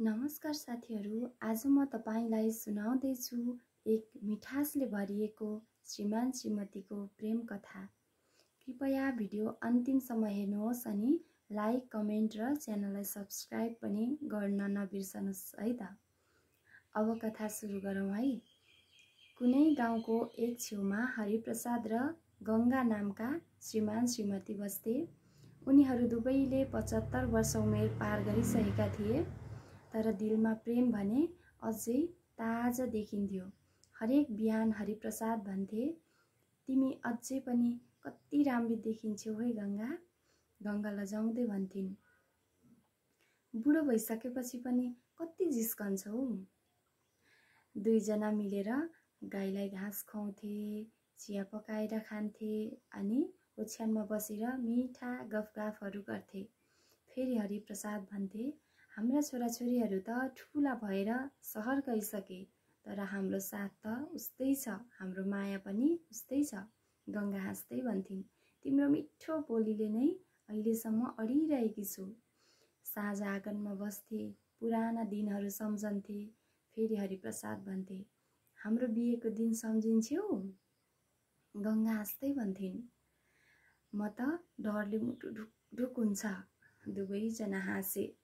नमस्कार साथीहरू, आज म तपाईलाई सुनाउँदै छु एक मिठासले भरिएको श्रीमान श्रीमतीको प्रेम कथा। कृपया भिडियो अन्तिमसम्म हेर्नुहोस् अनि लाइक, कमेन्ट र च्यानललाई सब्स्क्राइब पनि गर्न नबिर्सनुहोस् है त। अब कथा सुरु गरौँ है। कुनै गाउँको एक छेउमा हरिप्रसाद र गंगा नामका श्रीमान श्रीमती बस्थे। उनीहरू दुवैले 75 वर्ष उमेर पार गरिसकेका थिए, तर दिलमा प्रेम भने अझै ताजा देखिन्थ्यो। हरेक बिहान हरिप्रसाद भन्थे, तिमी अझै पनि कति राम्री देखिन्छौ है गंगा। गंगा लजाउँदै भन्थिन्, बुढो भइसकेपछि पनि कति जिस्कन्छौ। दुईजना मिलेर गाईलाई घाँस खुवाउँथे, चिया पकाएर खान्थे अनि ओछ्यानमा बसेर मिठा गफगाफहरू गर्थे। फेरि हरिप्रसाद भन्थे, हाम्रा छोराछोरीहरू त ठुला भएर सहर गइसके, तर हाम्रो साथ त उस्तै छ, हाम्रो माया पनि उस्तै छ। गंगा हाँस्दै भन्थिन्, तिम्रो मिठो बोलीले नै अहिलेसम्म अडिरहेकी छु। साँझ आँगनमा बस्थे, पुराना दिनहरू सम्झन्थे। फेरि हरिप्रसाद भन्थे, हाम्रो बिहेको दिन सम्झिन्छौ। गंगा हाँस्दै भन्थिन्, म त डरले मुटु ढुकढुक हुन्छ। दुवैजना हाँसे।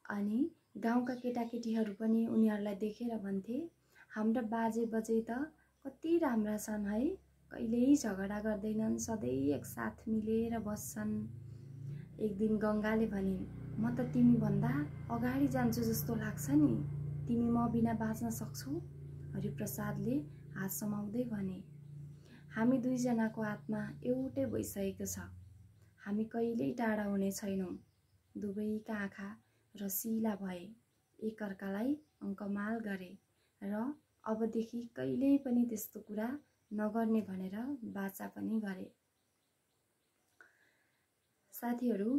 अनि गाउँका केटाकेटीहरू पनि उनीहरूलाई देखेर भन्थे, हाम्रा बाजे बजै त कति राम्रा छन् है, कहिल्यै झगडा गर्दैनन्, सधैँ एकसाथ मिलेर बस्छन्। एक दिन गंगाले भनिन्, म त तिमी भन्दा अगाडि जान्छु जस्तो लाग्छ नि, तिमी म बिना बाँच्न सक्छौ। हरिप्रसादले हात समाउँदै भने, हामी दुईजनाको आत्मा एउटै भइसकेको छ, हामी कहिल्यै टाढा हुने छैनौँ। दुवैका आँखा रसिला भए, एकअर्कालाई अङ्कमाल गरे र अबदेखि कहिल्यै पनि त्यस्तो कुरा नगर्ने भनेर बाचा पनि गरे। साथीहरू,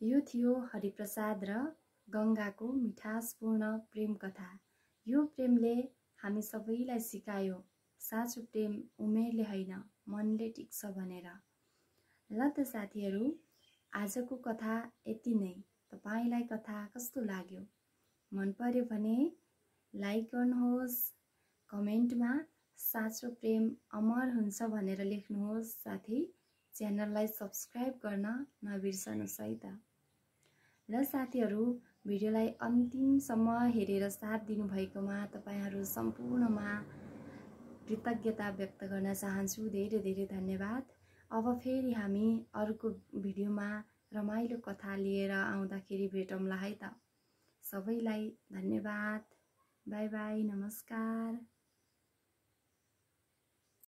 यो थियो हरिप्रसाद र गंगाको मिठासपूर्ण प्रेम कथा। यो प्रेमले हामी सबैलाई सिकायो, साँचो प्रेम उमेरले होइन, मनले टिक्छ भनेर। ल त साथीहरू, आजको कथा यति नै। तपाईलाई कथा कस्तो लाग्यो? मन पर्यो भने लाइक गर्नुहोस्, कमेन्टमा साँचो प्रेम अमर हुन्छ भनेर लेख्नुहोस्, साथै च्यानललाई सब्स्क्राइब गर्न नबिर्सनुहोस् है त। ल साथीहरू, भिडियोलाई अन्तिमसम्म हेरेर साथ दिनुभएकोमा तपाईहरू सम्पूर्णमा कृतज्ञता व्यक्त गर्न चाहन्छु। धेरै धेरै धन्यवाद। अब फेरि हामी अर्को भिडियोमा रमाइलो कथा लिएर आउँदाखेरि भेटौँला है त। सबैलाई धन्यवाद। बाई बाई, नमस्कार।